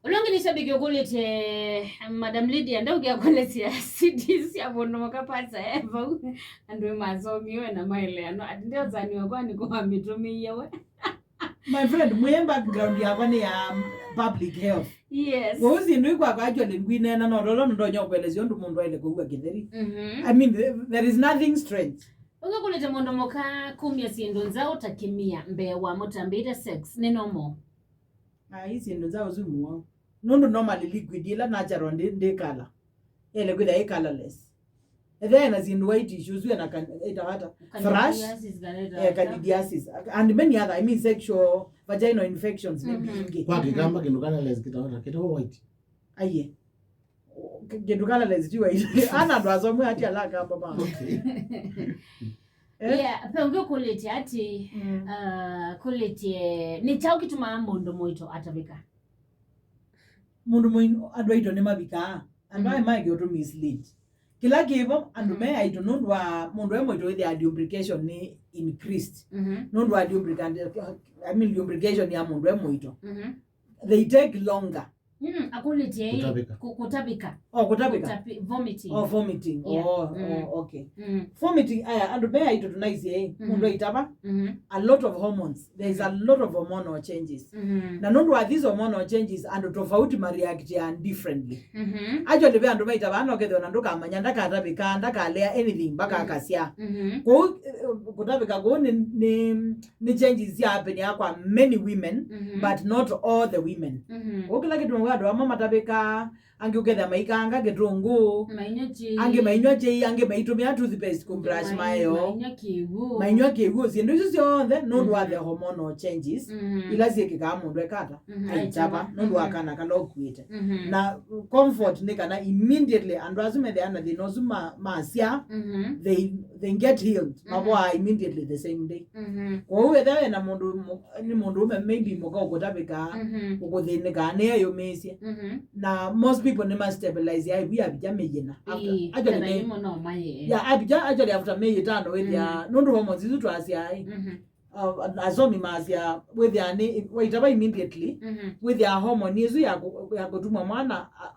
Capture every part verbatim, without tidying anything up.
Ũla ũngĩ nĩ shabiki ũkũlĩtye, Madam Lydia, ndaũkĩa kũlĩsya C Ds sya mũndũ mũka pasa e vau. Andũ masomiwe na maeleano. Ati ndio zani wakwa nĩ kwa mĩtũmĩie we. My friend, mwĩe background yakwa nĩ ya public health. Yes. Kwa ũsi ndu kwa kwa actually ngwinena no lolo ndonya kuelezea ũndũ mũndũ aile kũua kĩtheri. Mhm. I mean, there, there is nothing strange. Ũngĩkũlĩte mũndũ mũka kumya syĩndũ nzaũ ta kĩmia mbee wa mũtambĩte sex, nĩ normal? Ai, syĩndũ nzaũ zumu wao. Nũndũ normally liquid ila natural ndi, ndi color. Ele kwĩtha ĩ colorless. Ethea na syĩndũ white issues, wĩ na kan-, ĩtawata. Thrush, candidiasis, kana eh, ĩtawata. Candidiasis. And many other, I mean, sexual, vaginal infections, nĩ Mhm. mbingĩ. Kwa Kĩkamba kĩndũ colorless kĩtawata, kĩtawa white. Aiye. K-, kĩndũ colorless ti white. Ana andũ asomwe ati ala Akamba ma. Okay. Eh? Yeah, pe ũngĩ ũkũlĩtye ati, Mm. uh, kũlĩtye, nĩ kyaũ kĩtumaa mũndũ mũito atavĩka? Mũndũ mũi-, andũ aitũ nĩmavikaa. Andũ Mhm. aya maĩke ũtũ mislead. Kĩla kĩvo, andũ Mhm. me aitũ nũndũ wa mũndũ e mũito wĩthĩa lubrication nĩ increased. Mhm. Nũndũ wa lubricant, I mean lubrication ya mũndũ e mũito. Mhm. They take longer. Mm, akũlĩtye ĩ, Kũtavĩka. Kũ-, kũtavĩka. Oh, kũtavĩka. Kũtavi-, vomiting. Oh, vomiting. Yeah. Oh, Mm. oh, okay. Mm. Vomiting, aya, andũ me aitũ tũnaisye ĩ, Mhm. mũndũ aitava, Mhm. a lot of hormones. There is a lot of hormonal changes. Mhm. Na nũndũ wa these hormonal changes, andũ tofauti ma react differently. Mhm. Actually, ve andũ maitava, no kethĩwa na ndũkamanya, ndakatavĩka, ndakalea anything, mpaka Mhm. akasya. Mhm. Kũu, eh, kũtavĩka kũu nĩ, nĩ, nĩ changes sya happen kwa many women, Mhm. but not all the women. Mhm. Kũu kĩla kĩtuma andũ amwe matavĩka, angĩ ũkethĩa maikanga kĩtũngũ, Mainywa kĩ. Angĩ mainywa kĩ, angĩ maitũmĩa toothpaste kũ brush Mai-, mayo. Mainywa kĩw'ũ. Mainywa kĩw'ũ, syĩndũ isu syonthe nũndũ wa Mhm. the hormonal changes, Mhm. ila syĩkĩkaa mũndũ ekata, Mhm. aitava, Aitava. nũndũ wa Mhm. kana kala ũkuĩte. Mhm. Na comfort nĩ kana immediately andũ asu methĩaa na thĩna ũsu ma-, masya, Mhm. they, they get healed, Mhm. mavoaa immediately the same day. Mhm. Kwoou ethĩwa wĩna mũndũ mũ-, nĩ mũndũ ũme maybe mũka ũkũtavĩkaa, Mhm. ũkũthĩnĩkaa, nĩeyũmĩĩsye. Mhm. Na most people nĩma stabilize aivu yavika mĩyĩna. After, Ĩĩ, actually, kethĩwa me-, imo no mayĩe. Yeah, avika actually after mĩĩ ĩtano wĩthĩa, Mm. nũndũ hormones isu twasya ĩ. Mhm. Uh, asomi masya wĩthĩa nĩ, waitava immediately, Mhm. wĩthĩa hormone isu ya kũ-, ya kũtuma mwana a,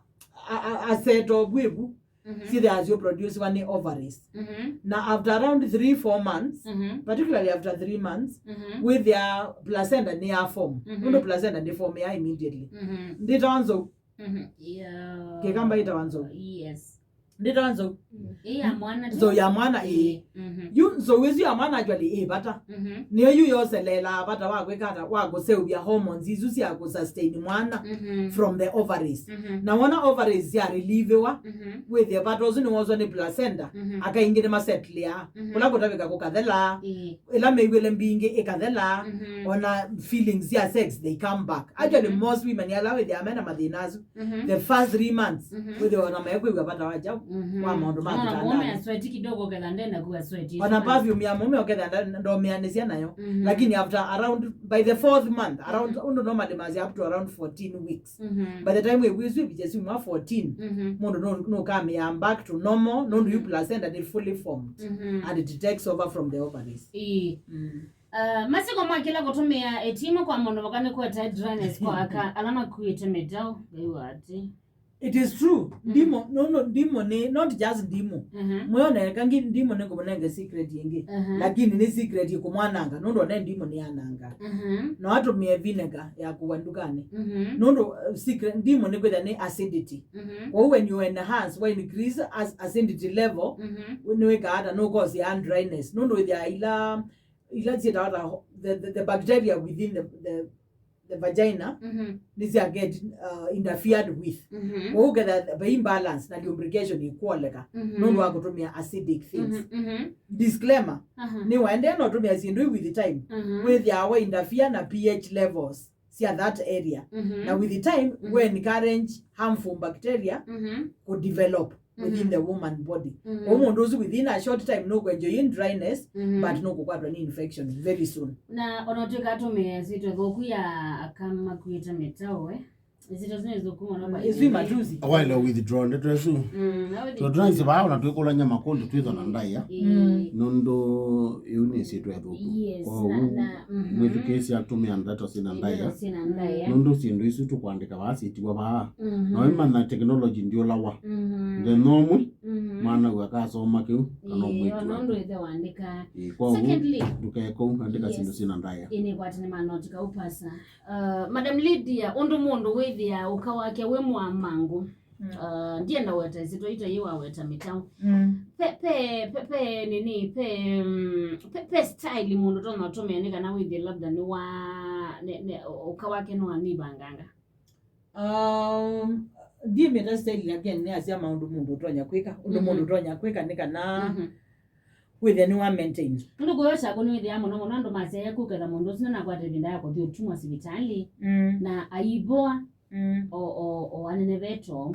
a, a, a set off wĩvu. Mhm. Syĩthĩaa syũproduciwa nĩ ovaries. Mhm. Na after around three, four months, Mhm. particularly after three months, Mhm. wĩthĩa placenta nĩ ya form. Mhm. Nũndũ placenta nĩ form ya immediately. Mhm. Ndĩtawa nzou. Mhm. Yeah. Kĩkamba ĩtawa nzou. Yes. Ndĩtawa nzou. Mm. Ĩ ya mwana tu. Nzou ya mwana, ĩĩ. Ĩĩ. Mhm. Yu nzou ĩsu ya mwana actually ĩ vata. Mhm. Nĩyo yu yoseleelaa vata wa kwĩka ata, wa kũseũvya hormones isu sya kũsustain mwana Mhm. from the ovaries. Mhm. Na wona ovaries sya relieviwa, Mhm. wĩthĩe vata ũsu nĩwoswa nĩ placenta, Mhm. aka ingĩ nĩmasetlea. Mhm. Kũla kũtavĩka kũkathela, Ĩĩ. ĩla mĩw'ĩle mbingĩ ĩkathela, Mhm. ona feelings sya sex they come back. Actually, Mhm. most women ala wĩthĩaa mena mathĩna asu, Mhm. the first three months, Mhm. wĩthĩwa ona mekwĩw'a vata wa kyaũ, Mhm. wa maũndũ ma Ona kĩtandanĩ. Mũũme asweti kidogo ketha ndenda kuwa sweat. Ona perfume ya mũũme ũketha nda-, ndomĩanĩsya nayo. Mhm. Lakini after around, by the fourth month, around, Mhm. ũndũ normally masya up to around fourteen weeks. Mhm. By the time wĩw'ĩsw'e ĩvĩtye syumwa fourteen, Mhm. mũndũ nũ-, nũkamĩaa back to normal, nũndũ yu Mhm. placenta nĩ fully formed. Mhm. And it takes over from the ovaries. Ĩĩ. Mm. Uh, masiko ma kĩla kũtũmĩa ĩtimũ kwa mũndũ mũka nĩ kũete dryness kwa aka ala makuĩte mĩtaũ, Ngai wa ati. It is true. Mm. Ndimũ, no, no, ndimũ nĩ, not just ndimũ. Mhm. Mwĩone, kangi ndimũ nĩ kũmũnenge secret yĩngĩ. Mhm. Lakini nĩ secret kũmwananga, nũndũ one ndimũ nĩ yananga. Mhm. No atũmĩe vinegar ya kũwa ndukanĩ. Mhm. Nũndũ, uh, secret, ndimũ nĩ kwĩtha nĩ acidity. Mhm. Kwoou when you enhance, when increase as-, acidity level, Mhm. nĩ wĩkaa ata, nũkosea dryness. Nũndũ wĩthĩa ila ila syĩtawa ta ho-, the, the, the bacteria within the, the, the vagina, Mhm. nĩsya get, uh, interfered with. Mhm. Kwoou ketha ve imbalance na lubrication ĩkwoleka, Mhm. nũndũ wa kũtũmĩa acidic things. Mhm, mhm. Disclaimer, Aha. nĩ waendee na ũtũmĩa syĩndũ ii with time, Mhm. wĩthĩawa interfere na pH levels sya that area. Mhm. Na with the time, Mhm. we encourage harmful bacteria Mhm. kũ develop within Mhm. the woman body. Mhm. Kwoou mũndũ ũsu within a short time nũkwenjwa in dryness, Mhm. but nũkũkwatwa nĩ infection very soon. Na ona ũtwĩka atũmĩe syĩtwa thũku ya aka makuĩte mĩtaũ, eh? Nzito zine zikuma no kwa Isu matusi. Waile withdraw ndeto isu. Mm, na withdraw. Tũnaisi vaa ona twĩkũlany'a makundi twĩthwa na ndaĩa. Ĩĩ. Nũndũ ĩu nĩ syĩtwa ĩthũku. Yes, kwoou na, na, mhm. Mwĩthukĩĩsya tũmĩa ndeto syĩna ndaĩa. Syĩna ndaĩa. Nũndũ syĩndũ isu tũkwandĩka vaa syĩtiwa vaa. Mhm. Na waimanya technology ndiũlawa. Mhm. Mũthenya ũmwe, mhm. Mwana ũyũ akasoma kĩu, kana ũmwĩtu waku. Ĩĩ, nũndũ ĩthe waandĩka. Ĩĩ, kwoou, secondly, ndũkeke ũu, andĩka syĩndũ syĩna ndaĩa. Ĩĩ, nĩkwatĩ nĩ manoti kaupasa. Uh, Madam Lydia, ũndũ mũndũ wĩthĩaa ũka wake wĩ mwanangũ. Mm. Uh, ndienda weta ĩsyĩtwa ita yĩ waweta mĩtaũ. Mm. Pe, pe, pe, pe, nini, pe, mm, pe, pe style mũndũ ũtonya ũtũmĩa nĩ kana wĩthĩe labda nĩ wa, nĩ, nĩ, ũka wake nĩ wanivanganga. Um, ndiĩmĩta style, lakini nĩasya maũndũ mũndũ ũtonya kwĩka, ũndũ, mhm, mũndũ ũtonya kwĩka nĩ kana, mhm, wĩthĩe nĩ wa maintain. Nũndũ kũyo kyakwa nĩwĩthĩaa mũno mũno andũ masyaĩa kũketha mũndũ ũsu nanakwata ĩvinda ya kũthi ũtumwa sivitalĩ, mm, na aivoa, mm, o, o, o anenevetwe.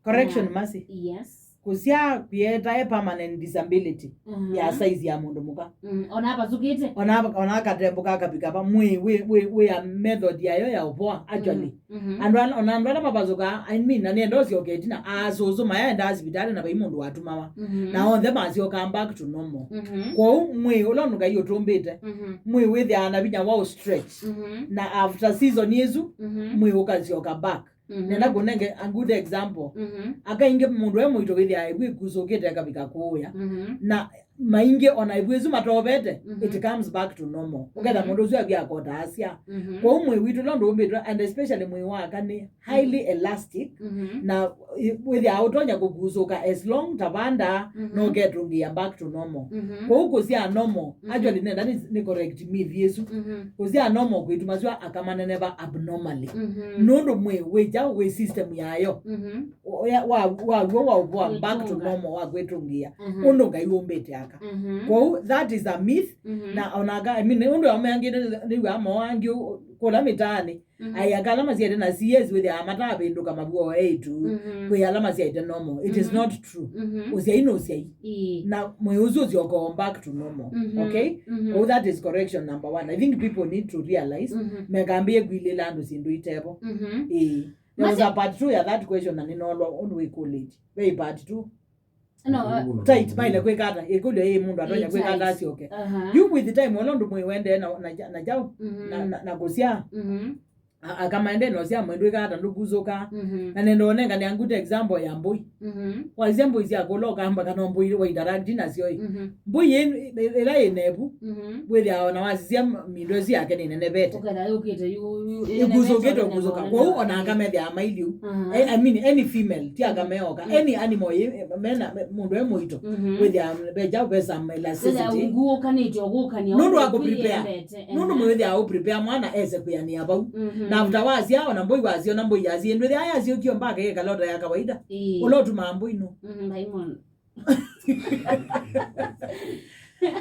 Correction, yeah. Mercy. Yes. Kũsyaa kũyĩetae permanent disability, mhm, ya size ya mũndũ mũka. Mm, ona avasũkĩte. Ona, ona akatemboka akavika va mwĩĩ wĩ, wĩ, wĩ a method yayo ya ũvoa, actually. Mm. Mhm. Andũ ala, ona andũ ala mavasũkaa, I mean, na nĩenda ũsyoke ĩtina, asũsũ mayaendaa sivitalĩ na vai mũndũ watumawa. Mhm. Na onthe masyokaa back to normal. Mhm. Kwoou mwĩĩ ũla ũndũ Ngai ũtũmbĩte, mhm, mwĩĩ wĩthĩaa na vinya wa ũ stretch. Mhm. Na after season ĩsu, mhm, mwĩĩ ũkasyoka back. Mhm. Nenda kũnenge a good example. Mhm. Akaingĩ mũndũ e mũito wĩthĩaa ĩvu ĩkusũkĩte akavika kũũya. Mhm. Na maingĩ ona ĩvu ĩsu matovete, mhm, it comes back to normal. Ũketha, mhm, mũndũ ũsu avia akota asya. Mhm. Kwoou mwĩĩ witũ ũla ũndũ ũmbĩtwe, and especially mwĩĩ wa aka nĩ highly, mhm, elastic, mhm, na ĩ-, wĩthĩaa ũtonya kũkusũka as long ta vanda, mhm, no ũketũngĩĩa back to normal. Mhm. Kwoou kũsyaa normal, mhm, actually nenda nĩ, nĩ correct myth ĩsu. Mhm. Kũsyaa normal kwĩtuma sua aka maneneva abnormally. Mhm. Nũndũ mwĩĩ wĩ kyaũ, wĩ system yayo. Mhm. Wa, wa, wa, wa, wa, wa back to normal, wa kwĩtũngĩĩa. Mhm. Ũndũ Ngai ũmbĩte aka. Mhm. Kwoou, that is a myth. Mhm. Na onaka, I mean, ũndũ ameangĩ nĩ, nĩ wa moangĩ kũla mĩtaanĩ. Mhm. Ai, aka ala masyaĩte na C S wĩthĩaa matavĩndũka mavuo eĩtu. Mhm. Kwĩ ala masyaĩte normal. It is, mhm, not true. Mhm. Ũsyai nĩ ũsyai. Ĩĩ. Na mwĩĩ ũsu ũsyokaa back to normal. Mhm. Okay? Mhm. Oh, that is correction number one. I think people need to realize, mhm, mekambĩĩe kwilĩla andũ syĩndũ itevo. Mhm. Ĩĩ. There was a part two ya that question na nĩnolwa ũndũ wĩkũlĩtye. Ve part two. No, uh, tight, maile kwĩka ata? Ĩkũlyo ĩĩ mũndũ atonya kwĩka ata asyoke? Aha. Yu with the time, ũla ũndũ mwĩĩ wendee na, na, na kyaũ? Mhm. Na, na, na kũsyaa. Mhm. A-, aka maendee na ũsyaa mwendũ ĩka ata ndũkusũka? Mhm. Na nenda ũnengane a good example ya mbũi. Mhm. Wasya mbũi sya kũla ũkamba kana mbũi wa interact nasyo ĩ. Mhm. Mbũi ĩ-, ĩ-, ĩla ĩnevu, mhm, wĩthĩawa ona wasisya m-, mindo ĩsu yake nĩnenevete. Ũketha yũkĩte yu, yu, ĩkusũkĩte ũkusũka. Kwoou ona aka methĩaa mailiu. Mhm. I, I mean, any female, ti aka meoka. Mhm. Any animal, ĩ-, mena, me-, mũndũ e mũito. Mhm. Wĩthĩaa ve kyaũ, ve some elasticity. Wĩthĩaa ungu ũkanĩte ũkũkania. Nũndũ wa ũkũ prepare. Nũndũ mwĩthĩaa ũ prepare mwana ese kwĩanĩa vau. Mhm. Na after wasya, ona mbũi wasya, ona mbũi yasya, ndwĩthĩaa yasyokie mbaka ĩkalota ya kawaida. Ĩĩ. Ũla ũtumaa mbũi nũ? Mhm, daimon.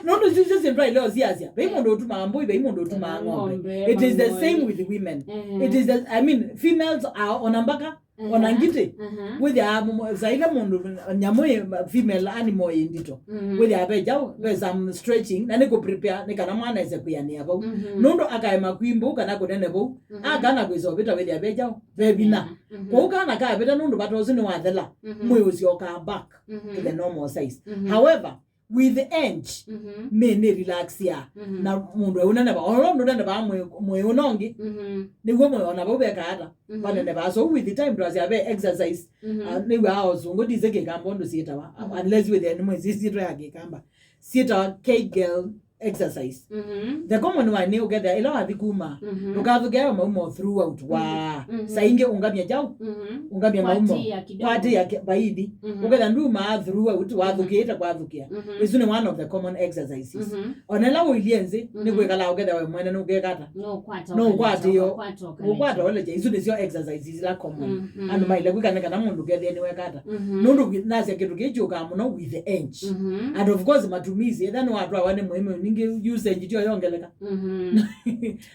Nũndũ sisyo syĩndũ aileo siasya, vai mũndũ ũtumaa mbũi, vai mũndũ ũtumaa ng'ombe. Ng'ombe, it is the same with women. Mhm. It is the, I mean, females are ona mbaka, mhm, ona ngitĩ. Mhm. Wĩthĩaa mũmo-, saa ila mũndũ, nyamũ ĩ, female animal ĩ ndito. Mhm. Wĩthĩaa ve kyaũ, ve some stretching, na nĩ kũ prepare, nĩ kana mwana ese kwĩanĩa vau. Mhm. Nũndũ akaema kwimba kana kũnene vau, mhm, akana kwĩsa ũvĩta wĩthĩa ve kyaũ, ve vinya. Mhm. Kwoou kana kavĩta nũndũ vata ũsu nĩwathela, mhm, mwĩĩ ũsyokaa back, mhm, to the normal size. Mhm. However, with age, mhm, mĩĩ nĩ relaxia, mhm, na mũndũ eũneneva, ona ũndũ ũnenevaa mwĩĩ, mwĩĩ ũna ũngĩ, mhm, nĩw'o mwĩĩ ona vau veka ata, mhm, vanenevaa. So with the time twasya ve exercise, mhm, uh, nĩw'aa ũsũngũ ndisĩ kĩkamba ũndũ syĩtawa, mhm, unless wĩthĩa nĩ mwĩsĩ syĩtwa ya kĩkamba, syĩtawa Kegel exercise. Mhm. The common one nĩ ũkethĩa ĩla wathi kuma, mhm, ndũkathũkĩe maumo throughout. Wa, mhm, saa ingĩ ũngamya kyaũ? Mhm. Ũngamya maumo. Kwatĩĩa kidogo. Kwatĩĩa ki-, vaidi. Mhm. Ũkethĩa ndumaa throughout, wathũkĩĩte kwathũkĩa. Mhm. Isu nĩ one of the common exercises. Mhm. Ona ĩla ũilyĩ nzĩ, mhm, nĩ kwĩkala ũkethĩa we mwene nũkekata. No ũkwata, no ũkwata ũleja. Ũkwata ũleja. Isu nĩsyo exercises ila common. Mhm. Andũ maile kwĩka nĩ kana mũndũ kethĩe nĩwekata. Mhm. Nũndũ wi-, nasya kĩndũ kĩĩ kyũkaa mũno with the age. Mhm. And of course, matumizi, ethĩwa nĩwatwawa nĩ mũĩme, ningĩ usage tyo yongeleka. Mhm.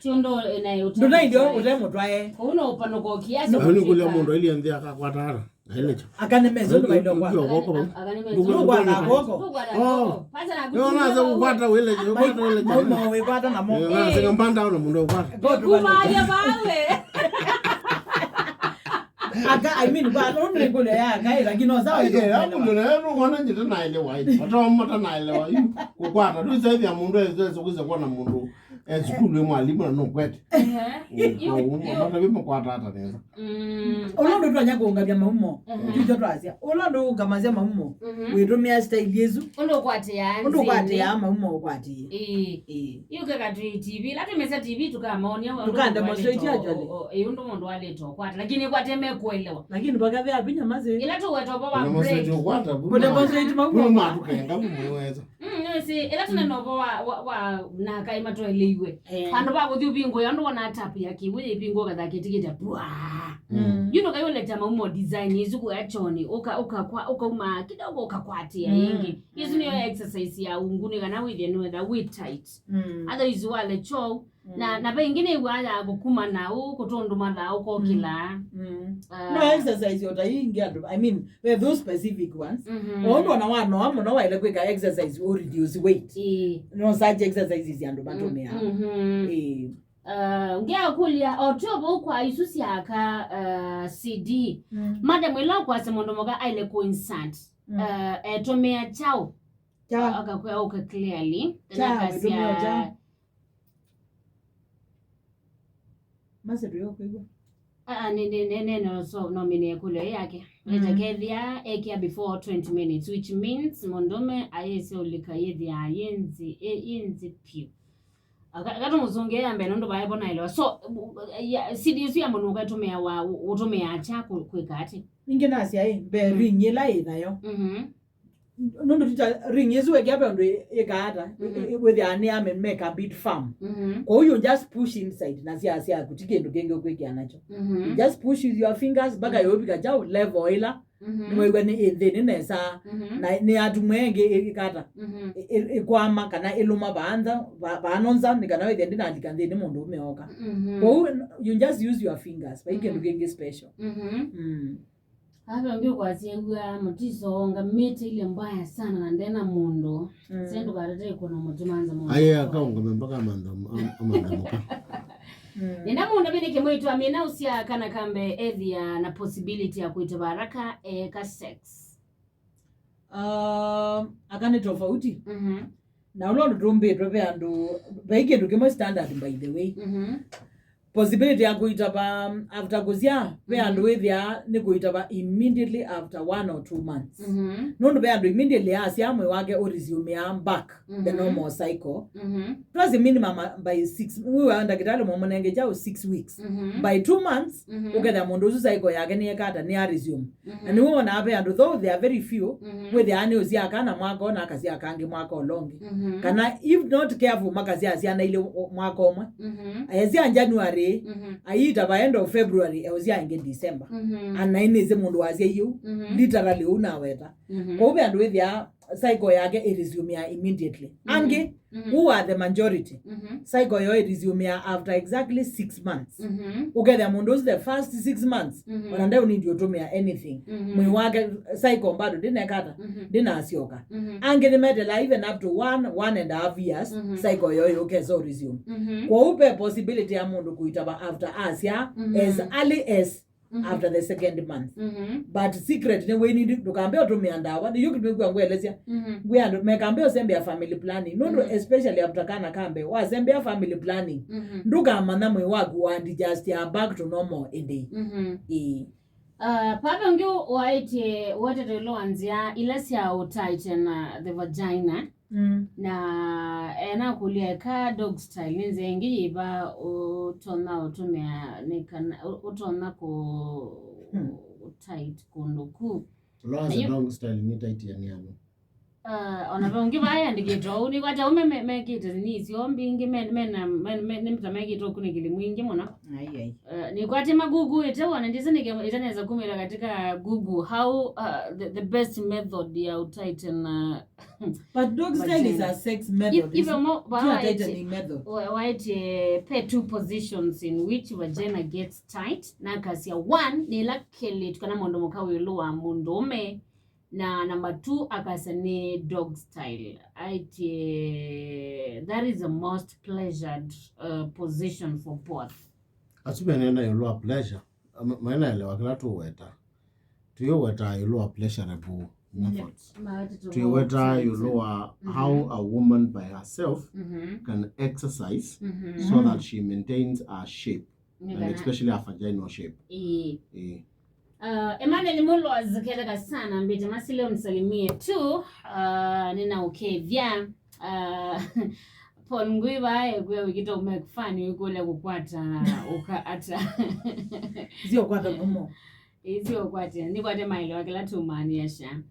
Ti ũndũ, eh, naĩ ũte ndũnaindio mũtwae. Ũte mũtwae. Ũu no ũpanũko kiasi. No, nĩ kũlya mũndũ ailyĩ nthĩ akakwata ara. Aile kyo. Akane mezi ũndũ maile kwa. Akane mezi. Ndũkwata kwoko. Ndũkwata kwoko. Pata na kutumia. Yo, naza kukwata wele, kukwata wele. Maumo wĩkwata namo. Yo, naza kumbanda ona mũndũ ũkwata. Kumalia bawe. Aka, I mean, kwa, no nĩ ngũlyo ya aka, lakini no sawa. Aye, ya mũndũ nayo nũkona njĩta naelewa ĩ. Atoma ta naelewa ĩ. Kũkwata, ndũisaithia mũndũ ese, ese kwĩsa kuona mũndũ e sukulu ĩ mwalimu na nũkwete. Ehe. Ĩ, yu, kwa ũguo, yu. Mata vĩ mũkwata ata nesa. Mm. Ũla ũndũ twanya kũũngamya maumo, mhm, kiucho twasya. Ũla ũndũ ũũngamasya maumo, mhm, wĩtũmĩa style ĩsu. Ũndũ ũkwatĩaa. Ũndũ nzĩnĩ. Ũkwatĩaa maumo ũkwatĩe. Ĩĩ. Ĩĩ. Yu keka twĩ T V, ila twĩmesya T V tũkamaonia ũndũ. Tũka mũndũ demonstrate alĩtwa actually. O, o, ĩĩ, ũndũ mũndũ alĩtwa ũkwata. Lakini kwate mekuelewa. Lakini vakavea vinya masi. Ila tũweta ũvoo wa break. Demonstrate ũkwata, vu. Kũ demonstrate maumo. Vu matukenga, vu mwĩweza. Mm, nĩwĩsĩ, ĩla tũnena ũvoo wa, wa, wa na akai matwaĩlĩiwe. Eh. Vandũ va kũthi ũvingũĩa, ũndũ wona tap ya kĩw'ũ yĩvingũa, ũkathaa kĩtikĩte, pwa. Mm. Yu ndũkai ũleta maumo design ĩsu kũya choni, ũka, ũkakwa, ũkauma kidogo, ũkakwatĩa ĩngĩ. Ĩsu nĩyo exercise ya ungu, nĩ kana wĩthĩe nĩwetha wĩ tight. Mm. Otherwise, wale chou, na, na ve ĩngĩ nĩw'aa ya kũkuma na ũ, kũtũndũma thaa ũkokĩla. Mm. Ah. No exercise o ta ii ingĩ andũ, I mean, ve those specific ones. Mhm. O ũndũ ona wanoa mũno waĩle kwĩka exercise ũ reduce weight. Ĩĩ. No such exercises andũ matũmĩaa. Mhm. Ĩĩ. Uh, ngeakũlya, o tyo vau kwa isu syaka, uh, C D. Mm. Madam, ĩla ũkwasya mũndũ mũka aĩle kũ insert, mm, uh, etũmĩa kyaũ? Kya. Akakwĩa ũka clearly. Kya, akasya wĩtũmĩa kya. Mase tũyo kwĩw'a. Ah, nĩ, nĩ, nĩ, nĩ, no, so, no mĩnĩe kũlyo yake. Mm. Leta kethia ekĩa before twenty minutes, which means mũndũme ayĩsya ũlika yĩthĩa yĩ nzĩ, ĩ, yĩ nzĩ piũ. Aka-, akatũmũsũngĩa ya mbee nũndũ vaevo naelewa. So, u-, ya, C D ĩsu ya mũndũ ũkatũmĩa wa, ũ-, ũtũmĩa kya kũ-, kwĩka atĩ? Ningĩ nasya ĩ, mbee, mm, ring ĩla ĩ nayo. Mhm. Nũndũ tita ring ĩsu wekĩa ve ũndũ ĩ-, ĩkaa ata, ĩ-, ĩ-, wĩthĩaa nĩ ame make a bit firm. Mhm. Kwoou you just push inside na sya, syaku, ti kĩndũ kĩngĩ ũkwĩkĩa nakyo. Mhm. You just push with your fingers mpaka, mhm, yũvika kyaũ level ĩla, mhm, nĩwew'a nĩ ĩ nthĩnĩ nesa, mhm, na nĩ yatumwa ĩngĩ ĩ-, ĩkata, mhm, ĩ-, ĩ-, ĩkwama kana ĩlũma vaa nza, va-, vaa no nza, nĩ kana wĩthĩe ndĩnalika nthĩnĩ mũndũ ũme oka. Mhm. Kwoou you just use your fingers, vai kĩndũ, mhm, kĩngĩ special. Mhm. Mm. Ave ũngĩ ũkwasya ew'a mũtiso ũngamĩte ile mbaya sana na ndena mũndũ. Mm. Se ndũkatatĩe kũna mũtimanza mũndũ. Aye, akaũngame mpaka amantha-, am-, amantha mũka. Mm. Nĩna mũndũ mĩnĩkĩ mwĩĩtu amina ũsya kana kambe ethĩa na possibility ya kwĩtava haraka eka sex. Um, aka nĩ tofauti. Mhm. Na ũla ũndũ tũmbĩtwe ve andũ, vai kĩndũ kĩmwe standard, by the way. Mhm. Possibility ya kũitava after kũsyaa, ve, mhm, andũ wĩthĩaa nĩ kũitava immediately after one or two months. Mhm. Nũndũ ve andũ immediately asyaa mwĩĩ wake ũresumeaa back the, mhm, normal cycle. Mhm. Twasye minimum, uh, by six, wĩwa ndakĩtalĩ mũmũnenge kyaũ six weeks. Mhm. By two months, mhm, ũkethĩa mũndũ ũsu cycle yake nĩyekata, nĩya resume. Mhm. Na nĩw'o wonaa ve andũ, though they are very few, mhm, wĩthĩaa nĩ ũsyaa kana mwaka ũna akasyaa kangĩ mwaka ũla ũngĩ. Mhm. Kana if not careful, makasyaa syana ilĩ o-, mwaka ũmwe. Mhm. Esyaa January, mhm, aiita by end of February, eũsyaa ĩngĩ December. Mhm. Ana inĩsĩ mũndũ wasya iũ, mhm, literally ũu naweta. Mhm. Kwoou ve andũ wĩthĩaa cycle yake ĩresumeaa immediately. Mhm. Angĩ, mhm, who are the majority, mhm, cycle yoo ĩresumeaa after exactly six months. Mhm. Ũkethĩa mũndũ ũsu the first six months, mhm, ona ndeũnindi ũtũmĩa anything. Mhm. Mwĩĩ wake cycle bado ndĩnekata, mhm, ndĩnasyoka. Mhm. Angĩ nĩmetelaa even up to one, one and a half years, mhm, cycle yoo yũkesa resume. Mhm. Kwoou ve possibility ya mũndũ kũitava after asyaa, mhm, as early as, mhm, after the second month. Mhm. But secret nĩ wĩnindi, ndũkambe ũtũmĩa ndawa. Nĩyo kĩndũ nĩkwĩa ngwelesya. Mhm. Ngwĩa andũ mekambe ũsembea family planning. Nũndũ, mhm, especially after kana kambe, wasembea family planning, mhm, ndũkamanya mwĩĩ waku wa adjust ya back to normal ĩndĩ. Mhm. Ĩĩ. Uh, papa ũngĩ waĩtye wetete ĩlo wa nzĩa ila sya ũtaĩte na the vagina. Mm. Na ena kũlya eka dog style nĩ nzĩa ĩngĩ yĩva ũtonya ũtũmĩa nĩ kana ũ-, ũtonya kũ-, hmm, tight kũndũ ku. Lower the dog style nĩ tight ya nĩ andũ. Uh, ona ve ũngĩ vaa yandĩkĩtwe ũu nĩ kwata ũme me-, mekĩte nini sio mbingĩ me-, mena, me-, me-, nĩ ta mekĩte ũkunĩkĩli mwingĩ mũno. Ai, ai. Uh, nĩ kwata maguguĩte wona ndĩsĩ nĩke ĩtanesa kumĩla katika Google how, uh, the, the best method ya ũtighten, uh, But dog style is a sex method. Even more, it's not a tightening method. Waĩtye pe two positions in which vagina gets tight. Na akasya one, nĩ ĩla kelĩtu kana mũndũ mũka wĩ ĩũlũ wa mũndũũme. Na number two, akasya nĩ dog style. Aĩtye, that is the most pleasured, uh, position for both. Asu venenda ĩũlũ wa pleasure. Ma- mainaelewa kĩla tũweta. Tũiweta ĩũlũ wa pleasurable methods. Tũiweta ĩũlũ wa how a woman by herself can exercise so that she maintains her shape, and especially her vaginal shape. Ĩĩ. Ĩĩ. Uh, Emmanuel Muloz, keleka sana, mbite masile unisalimie tu. Uh, ninaukethya. Uh, Paul Ngwiva ekwĩa wĩkĩte umekufani wĩkũlya kũkwata ũka ata. Sio kwata mumo. Ĩĩ, sio kwatĩa. Nĩkwate maelewa kĩla tũmaanĩasya.